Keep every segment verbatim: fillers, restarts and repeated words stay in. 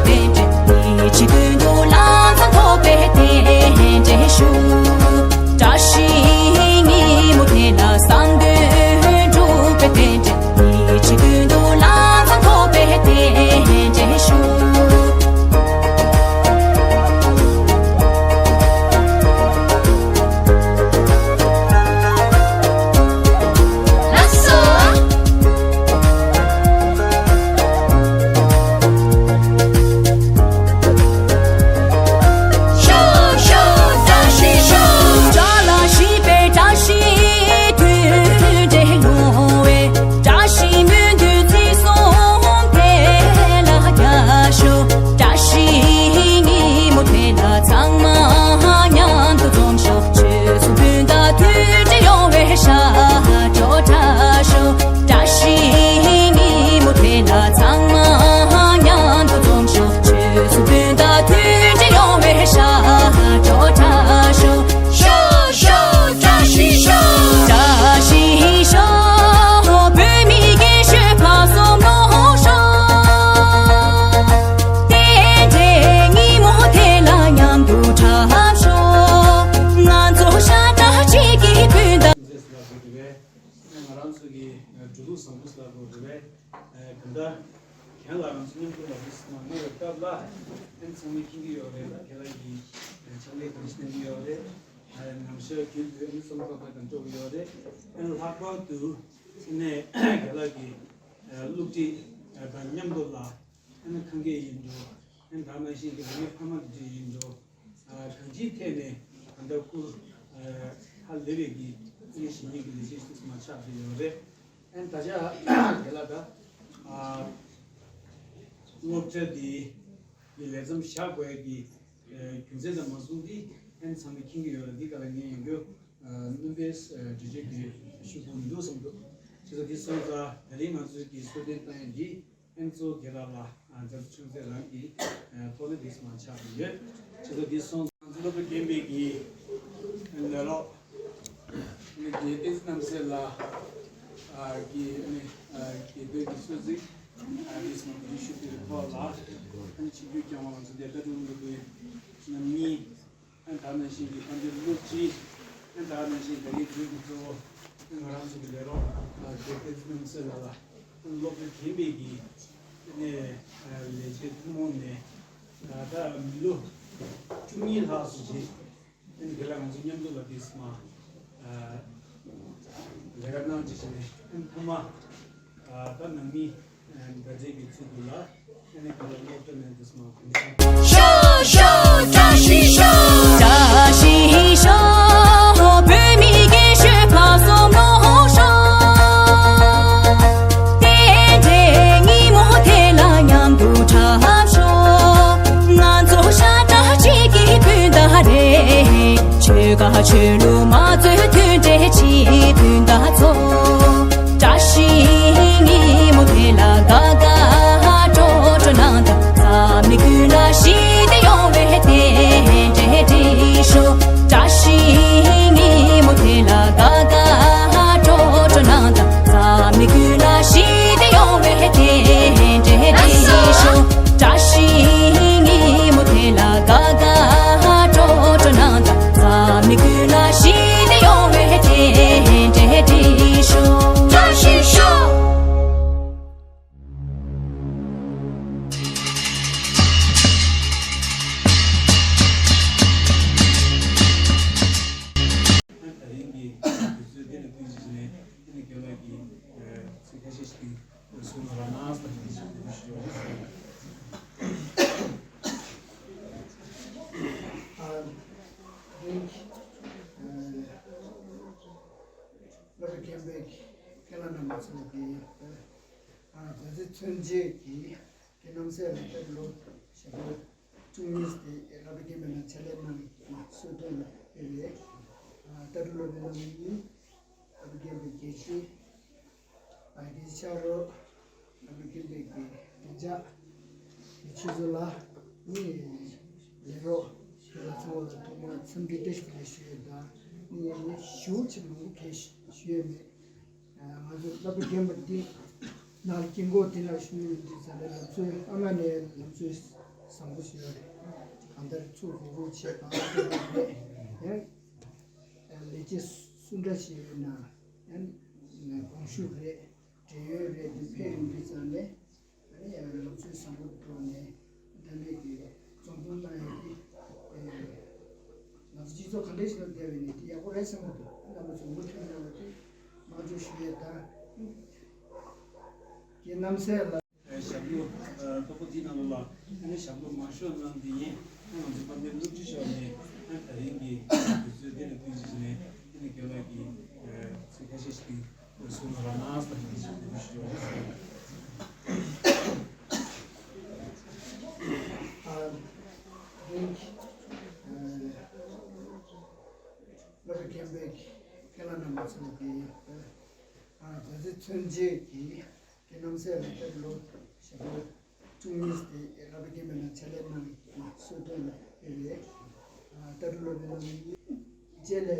རྟེན་འབྲེལ། ཉིད་ཀྱི་དོན་དུ་ལམ་བཟང་ཐོབ་པའི་རྟེན་འབྲེལ་ཞུ། བཀྲ་ཤིས་ཉིན་མོ་དེ་ལ་བསམ་དོན་འགྲུབ་པའི་རྟེན་འབྲེལ། ཉིད་ཀྱི་དོན་དུ་ལམ་བཟང་ཐོབ་པའི་རྟེན་འབྲེལ་ཞུ། ལགས་སོ། ཤོ་ཤོ་བཀྲ་ཤིས་ཤོ། བཀྲ་ལ་ཤིས་པའི་བཀྲ་ཤིས་དུས་འདྲེན་ཡོང་བའི། བཀྲ་ཤིས་སྨོན་འདུན་ཚིག་གསུམ་དེ་ལ་རྒྱ་ཤོག་བཀྲ་ཤིས་ཉིན་མོ་དེ་ལ་ཚང་མ་མཉམ་དུ་འཛོམས་ཤོག་ཆོས་སྲུང་སྤུན་ཟླ་མཐུན་སྒྲིལ་ཡོང་བའི་ཤ་ཅོ་བཀྲ་ཤོག་བཀྲ་ཤིས་ཉིན་མོ་དེ་ལ་ཚང་མ་མཉམ་དུ་འཛོམས་ཤོག་ཆོས་སྲུང་སྤུན་ཟླ་མཐུན་སྒྲིལ་ཡོང་བའི་ཤ་ཅོ་བཀྲ་ཤོག་ཤོ་ཤོ་བཀྲ་ཤིས་ཤོ། བཀྲ་ཤིས་ཤོ། བོད་མི་རྒན་གཞོན་བར་གསུམ་ལོངས་ཤོག་རྟེན་འབྲེལ་ཉིན་མོ་དེ་ལ་མཉམ་དུ་འཁྲབ་ཤོག་ང་ཚོ་ཤ་ཁྲག་གཅིག་གི་སྤུན་ཟླ། ང་རང་ཚོ་གི་འགྲོ་ལུགས་བཟང་པོ་ལ་གོ་རེ་བས། གང་ལྟར་གཞན་ལ་ང་ཚོ་མཉམ་དུ་ལ་རིགས་མ་གནང་བའི་སྐབས་ལ་ཨན་ཚང་མས་མཁྱེན་གྱི་ཡོད་རེད་ལ། ཁྱེད་རང་གིས་ཕྱག་ལས་གང་ཞིག་གནང་གི་ཡོད་རེད། ནམ་ཞག་རྒྱུན་དུ་ཨན་བསམ་བློ་གཏོང་སྟངས་གང་འགྲོ་གི་ཡོད་རེད། ཨན་ལྷག་པར་དུ་ཨན་ཁྱེད་རང་གིས་སློབ་ཁྲིད་དང་མཉམ་དུ་ལ་ཨན་ཁང་སྐད་ཡིན་འགྲོ། ཨན་ད་ནང་བཞིན་གྱི་རང་གི་ཕ་མ་དེ་འདྲ་ཡིན་འགྲོ། གང་ཅིའི་ཐད་ནས་གང་ལྟར་སྐུ་ཧ་ལས་པའི་གི་ཨན་ཞིང་ཉིན་གྱི་ལས་བྱེད་ཅིག་མ་ཆགས་བསྡད་ཡོད་རེད། ཨན་ད་ཆ་དེ་ལ་ད་སློབ་གྲྭ་དེ་གི་ལས་མཚམས་བཞག་དགོས་ཀྱི་རྒྱུ་མཚན་དང་མ་སོང་དེ་ཨན་ཚང་མས་མཁྱེན་གྱི་ཡོད་ལ། འདི་ག་ལ་ངས་ཡང་རྒྱུ་སྣོན་པའི་འགྲེལ་བརྗོད་ཀྱི་ཞུ་དགོས་མི་འདུག་བསམ་འདུག་བྱས་ཙང་འདི་སོང་ཙང་ད་རིང་ང་ཚོས་ཀྱི་གསོལ་སྟོན་བཏང་ཡ་འདི་ཨན་གཙོ་བོ་དགེ་ལགས་ལ་མཛད་ཆུང་ཚེ་རང་གི་ཐོག་ནས་འདི་སོང་ཆགས་ཀྱི་ཡོད། བྱས་ཙང་འདི་སོང་ཙང་སློབ་དཔོན་རྒན་པའི་གི་ལས་རོགས་ནི་དགེ་བསྟན་རྣམ་གསལ་ལགས་ཀྱི་ནི་དགེ་འདུན་གྱི་གསོལ་ཚིགས་འདི་སོང་གི་ཞུ་དེ་ཐོག་ལ་ཨན་ཆིབས་བསྒྱུར་བསྐྱངས་པ་ང་ཚོ་འདི་ལྟ་གྲུབ་སློབ་དཔོན་རྣམ་གཉིས། ཨན་ད་ནང་བཞིན་གྱི་དཔལ་འབྱོར་བློ་གཅིག་ཨན་ད་ནང་བཞིན་དགེ་རྒན་དོན་གྱི་གཙོ་བོ་ཨན་ང་རང་ཚོ་གི་ལས་རོགས་ཨ་དགེ་རྒན་རྣམ་གསལ་ལགས་ལ་ཨན་སློབ་དཔོན་རྒན་པའི་གི་ནས་ཨ་ལས་བྱེད་ཐུན་མོང་ནས་ཨ་ད་མི་ལོ་བཅུ་གཉིས་ལྷག་སུ་རྗེས་ཨན་དེ་ལ་ང་ཚོ་མཉམ་དུ་ལ་དེ་སི་མ་ཨ་ལས་ཀ་གནང་བྱེད་བྱས་ནས་ཨན་ཐ་མ། ད་ནང་མི་འགའ་རེ་གི་ཚུལ་དུ་ལ་ཨ་ནི་ག་ལ་སློབ་གྲྭ་ནས་འདི་སོང་གུང་ཤང་། ཤོ་ཤོ་བཀྲ་ཤིས་ཤོ། བཀྲ་ཤིས་ཤོ། བོད་མི་རྒན་གཞོན་བར་གསུམ་ལོངས་ཤོག་རྟེན་འབྲེལ་ཉིན་མོ་དེ་ལ་མཉམ་དུ་འཁྲབ་ཤོག་ང་ཚོ་ཤ་ཁྲག་གཅིག་གི་སྤུན་ཟླ་རེད། ཆོལ་ཁ་ཆོས་ལུགས་མ་རྩོད་མཐུན་འབྲེལ་གྱིས་སྤུན་ཟླ་ཚོ། བཀྲ་ཤིས་ཉིན་མོ་དེ་ལ་དགའ་དགའ་སྤྲོ་སྤྲོ་གནང་དང་། འཛམ་གླིང་ཀུན་ལ་ཞི་བདེ་ཡོང་བའི་རྟེན་འབྲེལ་འགྲིག་ཤོག་བཀྲ་ཤིས་ཉིན་མོ་དེ་ལ་དགའ་དགའ་སྤྲོ་སྤྲོ་གནང་དང་། འཛམ་གླིང་ཀུན་ལ་ཞི་བདེ་ཡོང་བའི་རྟེན་འབྲེལ་འགྲིག་ཤོག་བཀྲ་ཤིས་ཉིན་མོ་དེ་ལ་དགའ་དགའ་སྤྲོ་སྤྲོ་གནང་དང་། འཛམ་གླིང་ཀུན་ལ་ཞི་བདེ་ཡོང་བའི་རྟེན་འབྲེལ་འགྲིག་ཤོག་བཀྲ་ཤིས་ཤོག་ད་རིང་གི་དུས་ཚོད་འདི་ལ་བསྟུན་བྱས་ནས་འདི་ནི་རྒན་ལགས་ཀྱིས་ཚིག་ཁ་ཤས་ཤིག་གསུང་རོགས་གནང་ཟེར་ནས་ཞུ་ཞུ་ཞུ། ཨ་རིང་སློབ་དཔོན་རྒན་པའི་རྒན་ལགས་རྣམ་པ་ཚོ་གིས་ཨ་ད་ཚེ་མཚོན་བྱེད་ཀྱི་རྒན་རྣམ་སྲས་ལ་སློབ་དཔོན་ལོ་ཞེ་པོ་བཅུ་གཉིས་དེ་སློབ་དཔོན་རྒན་པའི་ནང་ཆེད་ལས་གནང་གསོལ་སྟོན་ལ་ཕེབས་པའི་ལྟ་གྲུབ་སློབ་དཔོན་རྣམ་གཉིས། སློབ་དཔོན་རྒན་པའི་དགེ་བཤེས་བར་གྱི་ཕྱག་རོགས། སློབ་དཔོན་རྒན་པའི་དགེ་བདེ་འཇགས་ཀྱི་ཆུ་ཚོད་ལ་ནི་ལས་རོགས་དེ་ལ་ཚང་མ་ལ་ཐོག་མར་འཚམས་འདྲི་བཀྲ་ཤིས་བདེ་ལེགས་ཞུ་ཡས་དང་ནི་ཞུ་ཆེད་མང་པོ་གས་ཞུ་ཡས་མེད། ང་ཚོ་སློབ་དཔོན་རྒན་པ་འདི་ནང་དཀྱིལ་འཁོར་འདི་ལ་བཞུགས་ཡོད་འདི་ཟེར་ནས་ལམ་སྲོལ་སྔ་མ་ནས་ལམ་སྲོལ་ བཟང་པོ་ཞིག་ཡོད་རེད། གང་ལྟར་ཚུར་གོ་སྐབས་བྱས་གང་ཐུབ་པ་རེད། ཡང་ལས་བྱེད་སུ་འདྲ་ཞིག་ཡོད་ན་ཡང་དགོངས་ཞུ་རེད། འབྲེལ་ཡོད་རེད། འདི་ཕེབས་ཡོང་དུས་ཙང་ནས་ཨ་ནི་ཡང་ལོ་ཚོད་བཟང་པོ་འགྲོ་ནས་ད་ནས་ཀྱི་རྩོམ་སྤོན་གནང་ཡོད་དེ། ང་ཚོ་སྤྱི་ཚོགས་ག་འདྲ་ཞིག་ལ་བསྡད་པའི་ནས་དེ་ཡག་པོ་རེད་བསམ་གྱི་འདུག་རྣམ་པ་ཚོ་མུ་མཐུད་གནང་བ་དེ་མང་ཚོགས་ཞུ་ཡས་དང་། རྒན་རྣམ་སྲས་ལགས། ཞབས་ལོ་ཨ་དོ་པོ་འདི་ནང་ལོགས་ལ་ཨ་ནི་ཞབས་ལོ་མང་ཤོས་གནང་དེ་ཡིན། ཨ་ང་ཚོ་དཔལ་ལྡན་བློ་གྲོས་ཤོར་ནས་ཨ་དེ་རིང་གི་དུས་ཚོད་དེ་ལ་བསྟུན་བྱས་ནས་ཨ་ནི་རྒན་ལགས་ཀྱིས་ཨ་ཚིག་ཁ་ཤས་ཤིག་གསུང་རོགས་གནང་ཟེར་ནས་ཞུ་ཞུ་ཞུ་ཞུ། ཨ་དེ་རིང་ཨ་བླ་སྤྲུལ་མཁན་པོའི་མཁན་བླ་རྣམ་པ་ཚོ་གིས་ཨ་ད་ཚེ་མཚོན་བྱེད་ཀྱི་རྒན་རྣམ་སྲས་ལ་ལྟ་བུ་ལོ་ཞེ་པོ་བཅུ་གཉིས་དེ་བླ་སྤྲུལ་མཁན་པོའི་ནང་ཆེད་ལས་གནང་གི་གསོལ་སྟོན་ལ་ཕེབས་རེད། ལྟ་གྲུབ་སློབ་དཔོན་རྣམ་གཉིས་རྗེས་ལ་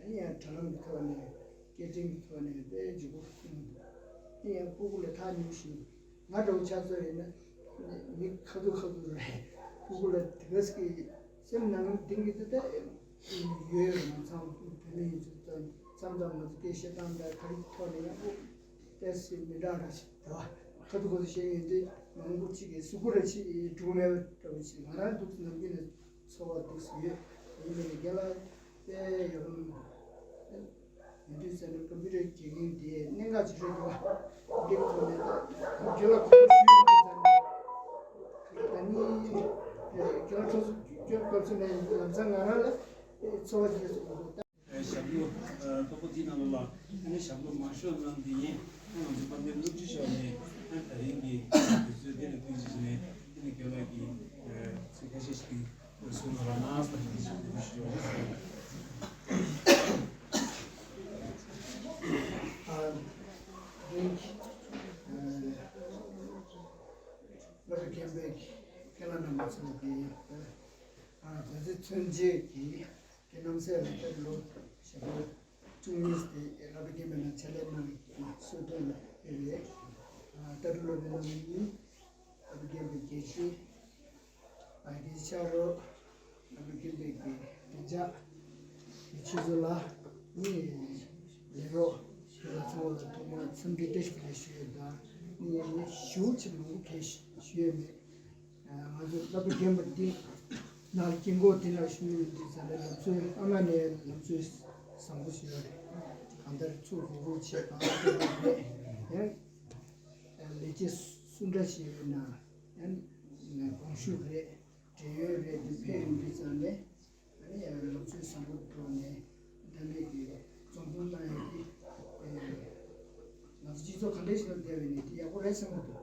ཨ་ནི་ཡང་དྲ་ལམ་གྱི་ཐོག་ནས་སྐད་འཕྲིན་གྱི་ཐོག་ནས་དཔེ་མགྱོགས་པོ་གསུངས་འདུག་ཨ་ནི་ཡང་སྤུ་གུ་ལ་ཐག་ཉེ་ཞིང་ང་འདྲ་བོ་ཆགས་ཚོད་ཡིན་ན་མི་ཁ་ཐུག་ཁ་ཐུག་རེད། སྤུ་གུ་ལ་དེ་ག་ཟིག་གི་སེམས་ནང་གཏིང་གི་དེ་ད་ཡོད་རེད། མཚམས་བུད་མེད་ཡིན་ཚུལ་དང་མཚམས་མཚམས་ང་ཚོ་སྐད་བཤད་སྟངས་དང་ག་རེ་ཐོག་ནས་ཡང་ཨོ་ཏོག་ཙམ་མི་འདྲ་ར་ཞིག་འདུག་ཁ་ཐུག་ཁ་ཐུག་བཤད་ཡོང་དུས་མང་པོ་གཅིག་གིས་སུ་གུ་ར་ཅིག་འགྲོ་མེད་པ་འདྲ་བོ་ཅིག་ང་རང་འདུག་ནམ་རྒྱུན་ནས་ཚོར་བ་འདུག་ཡོད། ཡིན་ནའི་རྒན་ལགས་དཔེ་ཡག་པོ་གནང་འདུག་ཡིན་དུས་ཙམ་ནས་ཀམ་པུ་ཊར་དགེ་རྒན་དེ་གནད་འགག་ཅིག་རེད་འདུག་འདི་ཁོ་ནས་ད་རྒན་ལགས་གོང་བུ་ཞུས་ཡོང་དུས་ཙམ་ནས་ད་ནི་རྒན་ལགས་ཚོགས་གཙོ་སྐྱོན་སྐབས་སུ་ནས་ལམ་སང་ང་རང་ལ་ཚོར་བ་ཅིག་སླེབས་སོང་འདུག་ད། ཞབས་ལོ་དོ་པོ་འདི་ནང་ལོགས་ལ་ཨ་ནི་ཞབས་ལོ་མང་ཤོས་གནང་དེ་ཡིན། ང་ཚོ་དཔལ་ལྡན་བློ་གྲོས་ཤོར་ནས་ཨ་དེ་རིང་གི་དུས་ཚོད་དེ་ལ་བསྟུན་བྱས་ནས་ཨ་ནི་རྒན་ལགས་ཀྱིས་ཚིག་ཁ་ཤས་ཤིག་གསུང་རོགས་གནང་ཟེར་ཞུ་ཞུ་ཞུ། ཨ་དེ་རིང་གི་ཨ་བླ་སྤྲུལ་མཁན་པོའི་མཁན་བླ་རྣམ་པ་ཚོ་གིས་ཨ་ད་ཚེ་མཚོན་བྱེད་ཀྱི་རྒན་རྣམ་སྲས་ལ་ལྟ་བུ་ལོ་ཞེ་པོ་བཅུ་གཉིས་དེ་བླ་སྤྲུལ་མཁན་པོའི་ནང་ཆེད་ལས་གནང་གི་གསོལ་སྟོན་ལ་ཕེབས་རེད། ལྟ་གྲུབ་སློབ་དཔོན་རྣམ་གཉིས་བླ་སྤྲུལ་མཁན་པོ་དགེ་བཤེས་ཨ་དགེ་ཆ་རོགས་བླ་སྤྲུལ་མཁན་པོའི་གི་བདེ་འཇགས་ཀྱི་ཆུ་ཚོད་ལ་ནི་ལས་རོགས་དེ་ལ་ཚང་མ་ལ་ཐོག་མར་འཚམས་འདྲི་བཀྲ་ཤིས་བདེ་ལེགས་ཞུ་ཡས་དང་ནི་ཞུ་ཆེ་མང་པོ་གས་ཞུ་ཡས་མེད། ང་ཚོ་བླ་སྤྲུལ་རྒན་པ་འདི་ནང་དཀྱིལ་འཁོར་འདི་ནང་བཞུགས་ཡོད་དུས་ཙམ་ནས་ལམ་སྲོལ་སྔ་མ་ནས་ལམ་སྲོལ་བཟང་པོ་ཞིག་ཡོད་རེད། གང་ལྟར་ཚུར་གོ་སྐབས་བྱས་གང་ཐུབ་པ་རེད། ཡང་ལས་བྱེད་སུ་འདྲ་ཞིག་ཡོད་ན་ཡང་དགོངས་ཞུ་རེད། འབྲེལ་ཡོད་རེད། འདི་ཕེབས་ཡོང་དུས་ཙམ་ནས། ཨ་ནི་ཡང་ལོ་ཚོད་བཟང་པོ་འགྲོ་ནས་ད་ནས་ཀྱི་རྩོམ་སྤོན་གནང་ཡོད་དེ། ང་ཚོ་སྤྱི་ཚོགས་ག་འདྲ་ཞིག་ལ་བསྡད་པའི་ནས་དེ་ཡག་པོ་རེད་བསམ་གྱི་འདུག་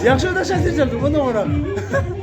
ཡག་ཤོས་ད་ཤ་ཚིལ་ཅན་འདུག་མ་གནང་བ་ར།